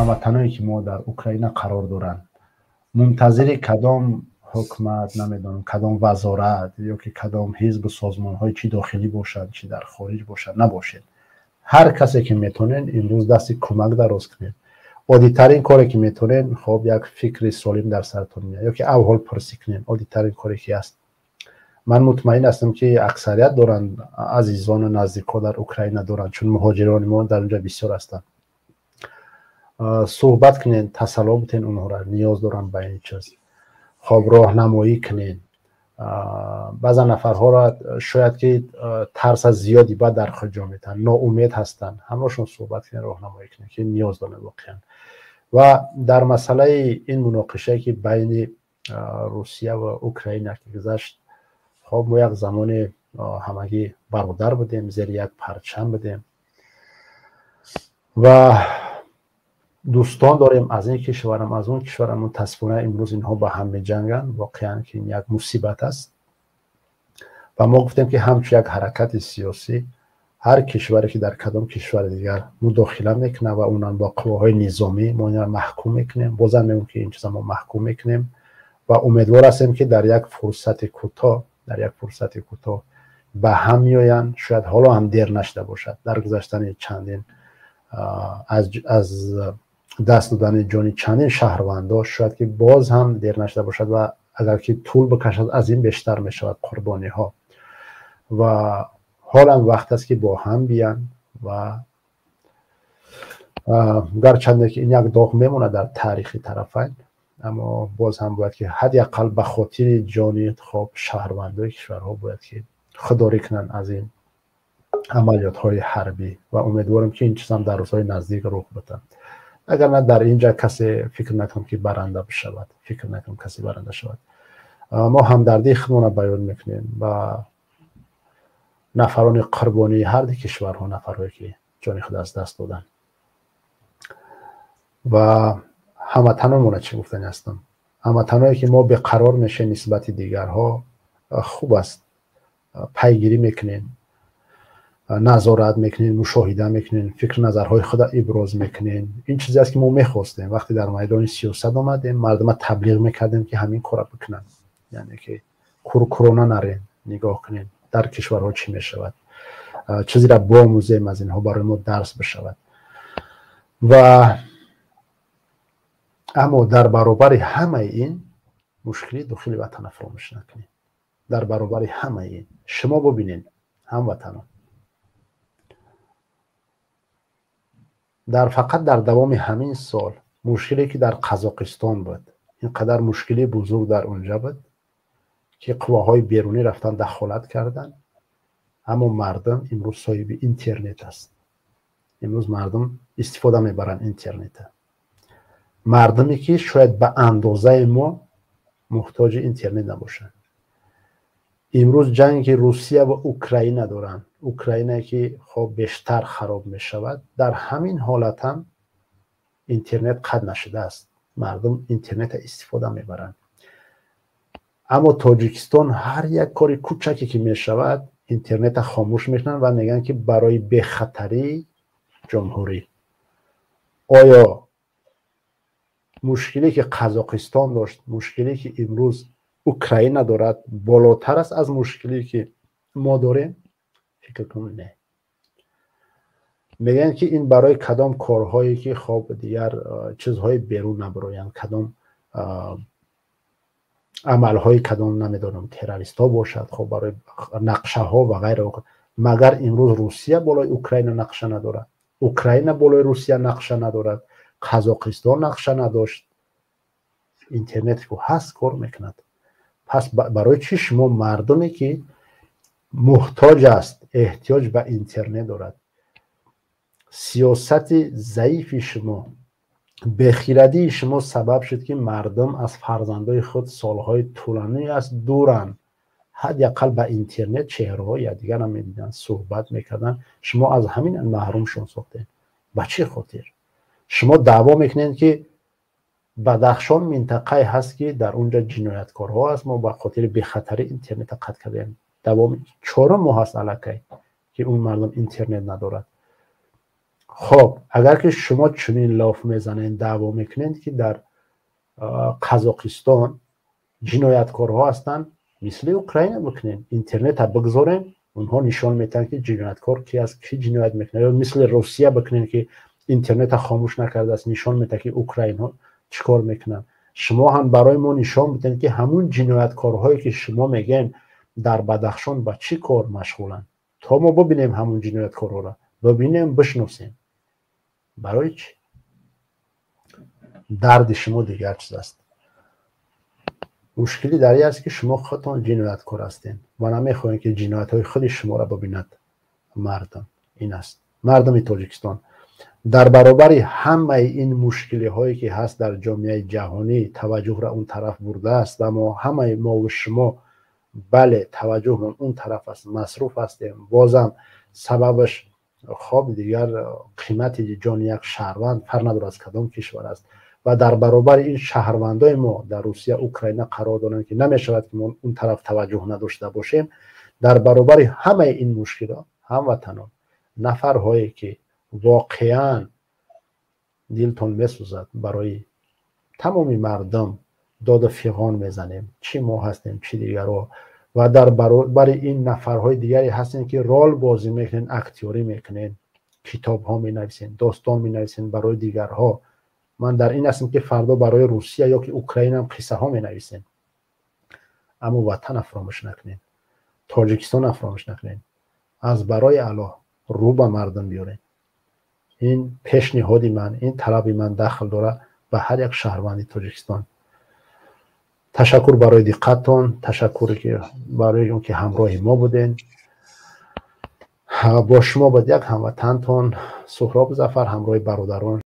Ҳамватаное, ки мо дар Украина қарор доранд, мунтазири кадом ҳукумат, намедонам, кадом вазорат ё ки кадом ҳизбу созмонҳои, чӣ дохилӣ бошанд, чӣ дар хориҷ бошанд, набошед. Ҳар касе ки метонед, имрӯз дасти кӯмак дароз кунед. Оддитарин коре ки метонед, хоб, як фикри солим дар саратон меяд ё ки авҳолпурсӣ кунед, оддитарин коре ки аст. Ман мутмаин ҳастам, ки аксарият доранд, азизону наздикҳо дар Украина доранд, чун муҳоҷирони мо дар онҷа бисёр ҳастанд. Суҳбат кунед, тасалло бутен онҳоро, ниёз доранд ба ин чиз. Хоб, роҳнамоӣ кунед. Баъзан нафарҳоро шояд ки тарса зиёди бад дар худ ҷо метаҳанд, ноумед ҳастанд. Ҳамроҳшон суҳбат кунед, роҳнамоӣ кунед, ки ниёз доранд воқеан. Ва дар масъалаи ин муноқишае, ки байни Русия ва Украина ки гузашт, хоб, мо як замоне ҳамагӣ бародар будем, зери як парчам будем ва дӯстон дорем аз ин кишварам, аз он кишварам. Мутаассифона, имрӯз инҳо ба ҳам меҷанганд. Воқеан ки ин як мусибат аст. Ва мо гуфтем, ки ҳамчун як ҳаракати сиёсӣ, ҳар кишваре ки дар кадом кишвари дигар мудохила мекунад ва унам бо қувваҳои низомӣ, мо инро маҳкум мекунем. Бозам мегӯм, ки ин чиза мо маҳкум мекунем ва умедвор ҳастем, ки дар як фурсати кӯтоҳ ба ҳам меоянд. Шояд ҳоло ҳам дер нашуда бошад. Дар гузаштани чандин, аз даст додани ҷони чандин шаҳрвандо, шояд ки боз ҳам дер нашуда бошад. Ва агар ки тӯл бикашад, аз ин бештар мешавад қурбониҳо. Ва ҳолам вақт аст, ки бо ҳам биянд. Ва гарчанде ки ин як доғ мемонад дар таърихи тарафайн, аммо боз ҳам бояд ки ҳадди ақал ба хотири ҷони, хоб, шаҳрвандои кишварҳо бояд ки худдорӣ кунанд аз ин амалиётҳои ҳарбӣ. Ва умедворем, ки ин чизам дар рӯзҳои наздик рух бидиҳад. Агар на, дар ин ҷа касе фикр накунам, ки баранда бишавад, фикр накунам, касе баранда шавад. Мо ҳамдардии худмонро баён мекунем ба нафарони қурбонии ҳар ду кишварҳо, нафарҳое ки ҷони худ аз даст доданд. Ва ҳамватанонмона чӣ гуфтани ҳастам? Ҳамватаное ки мо беқарор мешем нисбати дигарҳо, хуб аст, пайгирӣ мекунем, назорат мекунем, мушоҳида мекунем, фикру назарҳои худро иброз мекунем. Ин чизе аст, ки мо мехостем. Вақте дар майдони сиёсат омадем, мардума таблиғ мекардем, ки ҳамин корро бикунанд, яъне ки куркурона нарем, нигоҳ кунем, дар кишварҳо чӣ мешавад, чизеро биомӯзем аз инҳо, барои мо дарс бишавад. Ва аммо дар баробари ҳамаи ин мушкили дохили ватана фаромӯш накунем. Дар баробари ҳамаи ин, шумо бубинед, ҳамватанон, дар фақат дар давоми ҳамин сол мушкиле ки дар Қазоқистон буд, ин қадар мушкили бузург дар унҷа буд, ки қувваҳои берунӣ рафтан, дахолат карданд, аммо мардум имрӯз соҳиби интернет аст. Имрӯз мардум истифода мебаранд интернета. Мардуме ки шояд ба андозаи мо муҳтоҷи интернет набошанд. Имрӯз ҷанги Русия ва Украина доранд, Украинае ки, хоб, бештар хароб мешавад, дар ҳамин ҳолат ҳам интернет қатъ нашудааст, мардум интернета истифода мебаранд. Аммо Тоҷикистон ҳар як кори кӯчаке ки мешавад, интернета хомӯш мекунанд ва мегӯянд, ки барои бехатарии ҷумҳурӣ. Оё мушкиле ки Қазоқистон дошт, мушкиле ки имрӯз Украина дорад, болотар аст аз мушкиле ки мо дорем? Фикр кунем, не. Мегӯянд, ки ин барои кадом корҳое ки, хоб, дигар чизҳои берун набароянд, кадом амалҳои кадом, намедонам, террористҳо бошад, хоб, барои нақшаҳо ва ғайра. Магар имрӯз Русия болои Украина нақша надорад? Украина болои Русия нақша надорад? Қазоқистон нақша надошт? Интернет ку ҳаст, кор мекунад. Пас барои чӣ шумо мардуме ки муҳтоҷ аст, эҳтиёҷ ба интернет дорад? Сиёсати заифи шумо, бехирадии шумо сабаб шуд, ки мардум аз фарзандои худ солҳои тӯлонӣ аст дуранд. Ҳадди ақал ба интернет чеҳраҳои якдигарро медиданд, суҳбат мекарданд. Шумо аз ҳамин маҳрумшон сохтед. Ба чӣ хотир? Шумо даъво мекунед, ки Бадахшон минтақае ҳаст, ки дар он ҷо ҷинояткорҳо аст, мо ба хотири бехатарӣ интернета қатъ кардем. Давоми чорум моҳ аст аллакай, ки он мардум интернет надорад. Хоб, агар ки шумо чунин лоф мезанед, даъво мекунед, ки дар Қазоқистон ҷинояткорҳо ҳастанд, мисли Украина бикунем, интернета бигзорем, онҳо нишон метиҳанд, ки ҷинояткор ки аст, ки ҷиноят мекунад. Ё мисли Русия бикунем, ки интернета хомӯш накардааст, нишон медиҳад, ки украинҳо чӣ кор мекунанд. Шумо ҳам барои мо нишон бидиҳед, ки ҳамун ҷинояткорҳое, ки шумо мегӯем, дар Бадахшон ба чӣ кор машғуланд, то мо бибинем, ҳамун ҷинояткорҳоро бибинем, бишносем. Барои чӣ дарди шумо дигар чиз аст? Мушкилӣ дар ин аст, ки шумо худтон ҷинояткор ҳастед ва намехоҳем, ки ҷиноятҳои худи шуморо бибинад мардум. Ин аст, мардуми Тоҷикистон, дар баробари ҳамаи ин мушкилиҳое, ки ҳаст дар ҷомеаи ҷаҳонӣ, таваҷҷӯҳро он тараф бурдааст ва мо, ҳамаи мову шумо, бале, таваҷҷӯҳмон он тараф аст, масруф ҳастем. Бозам сабабаш, хоб, дигар қимати ҷони як шаҳрванд фарқ надорад, аз кадом кишвар аст. Ва дар баробари ин шаҳрвандои мо дар Русия, Украина қарор доранд, ки намешавад, ки мо он тараф таваҷҷӯҳ надошта бошем. Дар баробари ҳамаи ин мушкилот, ҳамватанон, нафарҳое, ки воқеан дилтон месӯзад барои тамоми мардум, доду фиғон мезанем, чӣ мо ҳастем, чӣ дигарҳо, ва дар баробари ин нафарҳои дигаре ҳастем, ки рол бозӣ мекунен, актёрӣ мекунен, китобҳо менависен, достон менависен барои дигарҳо. Ман дар ин ҳастам, ки фардо барои Русия ё ки Украинаам қиссаҳо менависем, аммо ватана фаромӯш накунем, Тоҷикистона фаромӯш накунем. Аз барои Аллоҳ рӯ ба мардум биёрем. Ин пешниҳоди ман, ин талаби ман дахл дорад ба ҳар як шаҳрванди Тоҷикистон. Ташаккур барои диққаттон, ташаккур барои он ки ҳамроҳи мо будем. Бо шумо буд як ҳамватантон Суҳроб Зафар, ҳамроҳи бародарон.